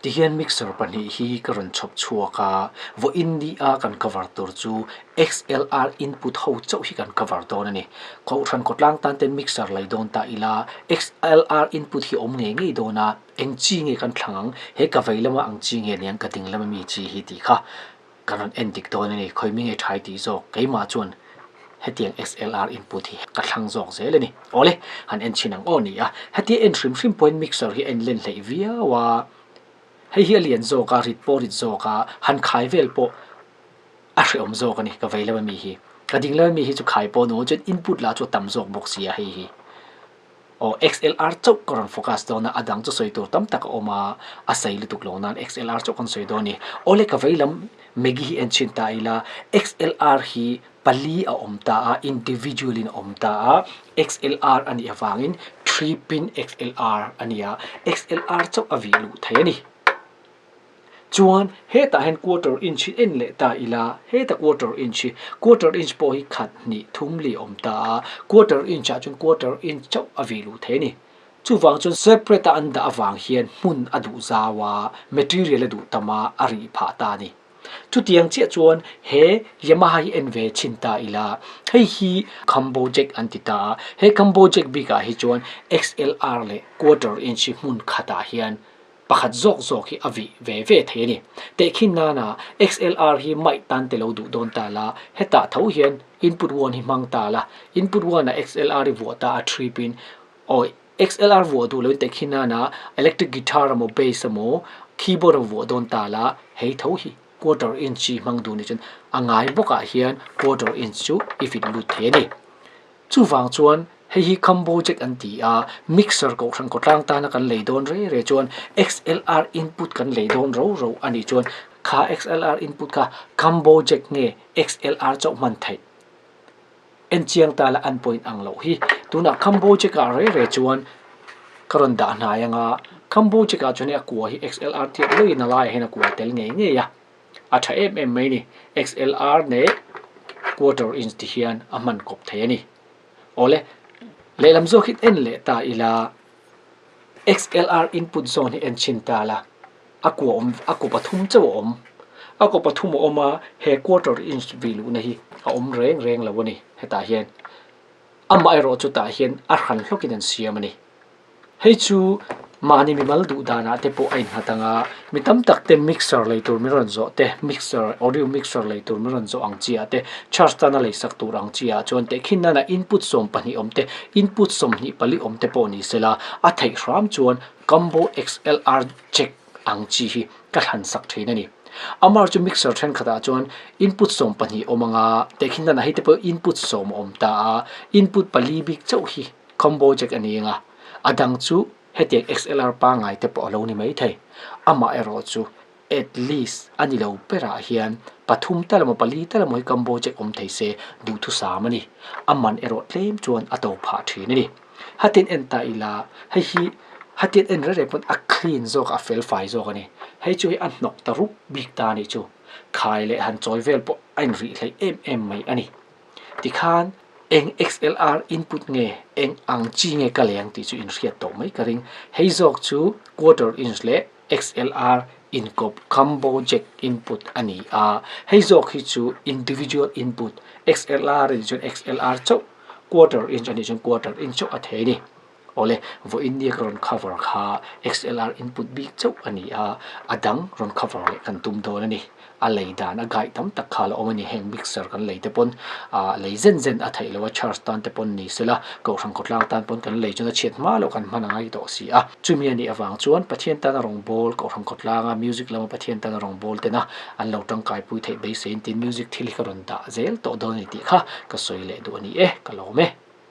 Tihian mixer pahnih hi ka rawn chhawp chhuak a, vawiin ni a kan cover tur chu XLR input ho chauh hi kan cover dawn a ni. Kohhran khawtlang tan ten mixer lei dawn ta ila XLR input hi awm ngei ngei dawn a, eng chi nge kan thlang ang, he ka vei lama ang chi nge niang ka ding lama mi chi hi tih kha Ka rawn en dik dawn a ni, khawi mi nge thai tih zawk, keimah chuan hetiang XLR input hi ka thlang zawk zel a ni. Awle, han en chhin ang aw ni a, hetia en hrim hrim pawhin mixer hi a en len hleih viau a, hei hi a lian zawk a, rit pawh rit zawk a, han khai vel pawh a hrehawm zawk a ni, ka vei lama mi hi. Ka ding lama mi hi chu khai pawh nuam chuan input lah chu a tam zawk bawk si a hei hi. Aw XLR chauh ka rawn focus dawn a, a dang chu sawi tur tam tak a awm a, a sei lutuk lo nan XLR chauh kan sawi dawn a ni. Awle ka vei lam Maggie hi en chhin ta ila, XLR hi pali a awm ta a, individual in a awm ta a, XLR a nih avangin 3 pin XLR a ni a, XLR chauh a vih luh thei a ni. Chuan hetah hian quarter inch hi en leh ta ila, heta quarter inch hi, quarter inch pawh hi khat hnih thum li a awm ta a, quarter inch ah chuan quarter inch chauh a vih luh thei a ni. Chuvang chuan separate a an dah avang hian hmun a duh zau a, material a duh tam a, a rih phah ta a ni. Chutiang chiah chuan he Yamaha hi en ve chhin ta ila, hei hi combo jack an ti ta a, he combo jack bikah hi chuan XLR leh quarter inch hi hmun khatah hian Pakhat zawk zawk hi a vih ve ve thei a ni. Tehkhin nana XLR hi mic tan te lo duh dawn ta la, hetah tho hian input one hi hmang ta la, input one ah XLR i vuah ta a trip in, awi XLR vuah duh loin tehkhin nana electric guitar emaw bass emaw keyboard emaw vuah dawn ta la, hei tho hi quarter inch hi hmang duh ni chuan a ngai bawkah hian quarter inch chu i fit lut thei a ni. Chuvang chuan hei hi combo jack an ti a, mixer kohhran kawtlang tana kan lei dawn rei rei chuan XLR input kan lei dawn ro ro a nih chuan kha XLR input kha combo jack nge XLR chauh hman theih en chiang ta la an point ang loh hi. Tunah combo jack ah rei rei chuan ka rawn dah hnai anga combo jack ah chuan hei a kua hi XLR tiat lawin a laiah hian a kua tel ngei ngei a. A tha em em mai ni. XLR leh quarter inch ti hian a hman kawp thei a ni. Awle, lehlam zawk hi en leh ta ila, XLR input zone hi en chhin ta la, a kua awm, a kaw pathum chauh a awm. A kaw pathum a awm a, he quarter inch vih luhna hi a awm reng reng lo a ni hetah hian. Amaherawh chutah hian a hran hlawkin an siam a ni. Hei chu mahni mimal duh danah te pawh a innghat ang a, mi tam tak ten mixer lei tur min rawn zawh te, mixer, audio mixer lei tur min rawn zawh ang chi ah te, charge tana lei sak tur ang chi ah chuan tehkhin nana input 12 awm te, input 24 awm te pawh ni sela, a theih hram chuan combo XLR jack ang chi hi ka thlan sak thin a ni. Amar chu mixer thenkhatah chuan input 12 awm ang a, tehkhin nana hei te pawh input sawm a awm ta a, input pali bik chauh hi Combo jack a ni eng a, a dang chu hetiang XLR pangngai te pawh a lo ni mai thei. Amah erawh chu at least a ni lo berah hian pathum tal emaw pali tal emaw hi combo jack awm thei se duhthusam a ni. A man erawh tlem chuan a to phah thin a ni. Hatin en ta ila hei hi hatin en reng reng pawn a clean zawk a, a fel fai zawk a ni. Hei chu hei a hnawk ta rup bik ta a nih chu. Khai leh han chawi vel pawh a inrih hleih em em mai a ni. Tikhan eng XLR input nge, eng ang chi nge ka leng tih chu inhriat tawh mai ka ring. Hei zawk chu quarter inch leh XLR inkawp combo jack input a ni a. Hei zawk hi chu individual input, XLR a nih chuan XLR chauh, quarter inch a nih chuan quarter inch chauh a thei a ni. Awle, vawiin nia ka rawn cover kha XLR input bik chauh a ni a, a dang rawn cover leh kan tum dawn a ni. A lei dan a guide tam tak kha la awm a ni, heng mixer kan lei te pawn ah lei zen zen a theih loh a, charge tan te pawn ni sela, kohhran khawtlang tan pawn kan lei chuan a chhiat hma loh kan hman a ngai tawh si a. Chumi a nih avang chuan Pathian tana rawngbâwl, kohhran khawtlanga music lama Pathian tana rawngbâwl tena an lo tangkaipui theih beiseiin tin music thil hi ka rawn dah zel tawh dawn a ni tih kha ka sawi leh duh a ni e, ka lawm e.